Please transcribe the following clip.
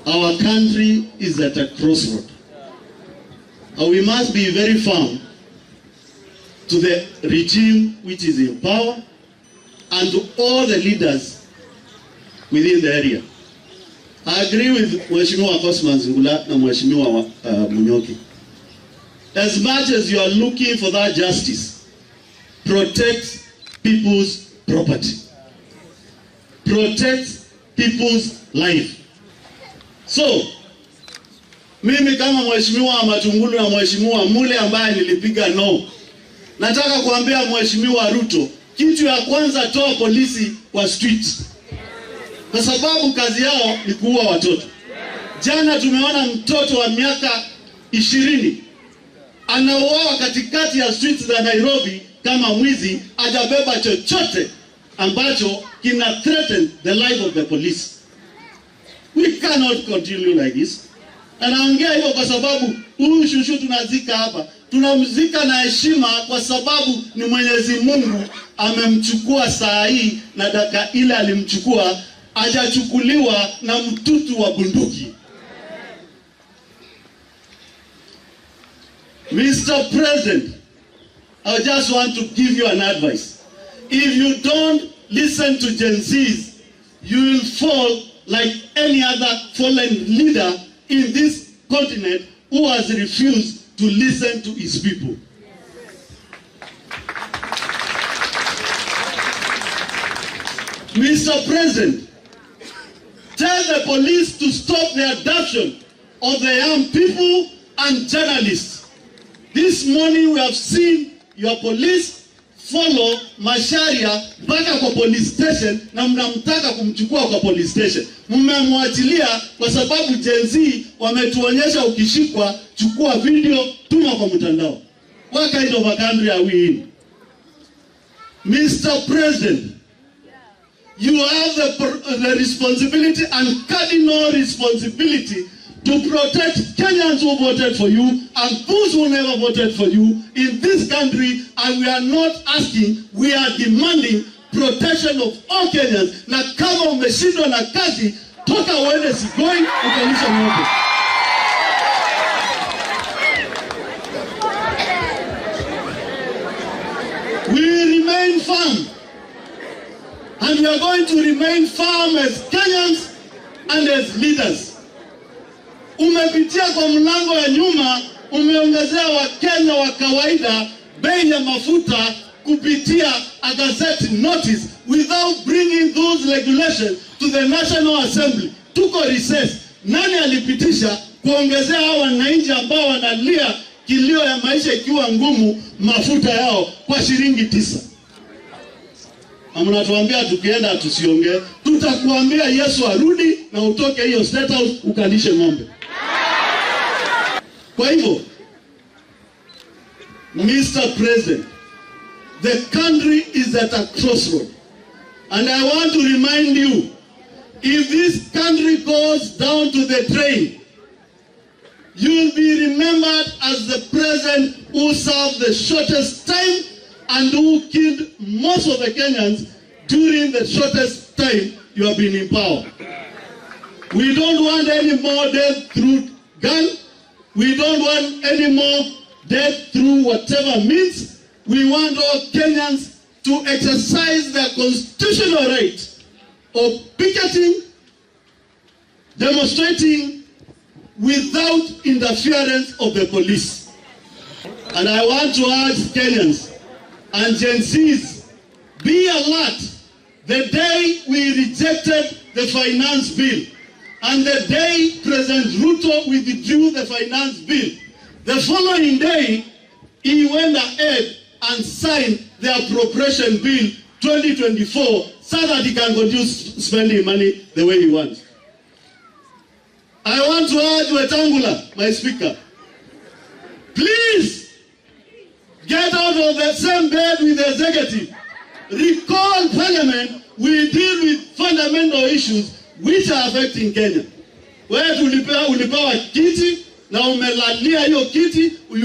Our country is at a crossroad. And we must be very firm to the regime which is in power and to all the leaders within the area. I agree with Mheshimiwa Cosmas Ngula na Mheshimiwa Munyoki. As much as you are looking for that justice, protect people's property. Protect people's life. So, mimi kama Mheshimiwa Matungulu na Mheshimiwa Mule ambaye nilipiga no, nataka kuambia Mheshimiwa Ruto, kitu ya kwanza, toa polisi kwa street, kwa sababu kazi yao ni kuua watoto. Jana tumeona mtoto wa miaka 20 anauawa katikati ya streets za Nairobi kama mwizi, hajabeba chochote ambacho kina threaten the life of the police. We cannot continue like this. Anaongea hivyo kwa sababu huyu shushu tunazika hapa, tunamzika na heshima kwa sababu ni Mwenyezi Mungu amemchukua saa hii, na dakika ile alimchukua hajachukuliwa na mtutu wa bunduki. Mr. President, I just want to give you an advice. If you don't listen to Gen Zs, you will fall like any other fallen leader in this continent who has refused to listen to his people. Mr. President, tell the police to stop the abduction of the young people and journalists. This morning we have seen your police follow Macharia mpaka kwa police station, na mnamtaka kumchukua kwa police station. Mmemwachilia kwa sababu Gen Z wametuonyesha ukishikwa, chukua video, tuma kwa mtandao. What kind of a country are we in? Mr. President, you have the responsibility and cardinal responsibility to protect Kenyans who voted for you and those who never voted for you in this country, and we are not asking, we are demanding protection of all Kenyans. Na kama umeshindwa na kazi, toka uende Sigoi ukalisha ng'ombe. We remain firm, and we are going to remain firm as Kenyans and as leaders. Umepitia kwa mlango ya nyuma, umeongezea Wakenya wa kawaida bei ya mafuta kupitia a gazette notice without bringing those regulations to the National Assembly. Tuko recess. Nani alipitisha kuongezea hawa wananchi ambao wanalia kilio ya maisha ikiwa ngumu mafuta yao kwa shilingi 9? Na mnatuambia tukienda tusiongee. Tutakuambia Yesu arudi na utoke hiyo State House ukalishe ng'ombe. Kwa hivyo, Mr. President, the country is at a crossroad. And I want to remind you, if this country goes down to the drain, you will be remembered as the president who served the shortest time and who killed most of the Kenyans during the shortest time you have been in power. We don't want any more death through gun. We don't want any more death through whatever means. We want all Kenyans to exercise their constitutional right of picketing, demonstrating without interference of the police. And I want to urge Kenyans and Gen Zs, be alert. The day we rejected the finance bill and the day President Ruto withdrew the finance bill, the following day he went ahead and signed the appropriation bill 2024 so that he can continue spending money the way he wants. I want to urge Wetangula, my speaker, please get out of the same bed with the executive. Recall parliament. We deal with fundamental issues which are affecting Kenya. Wewe ulipewa kiti na umelalia hiyo kiti.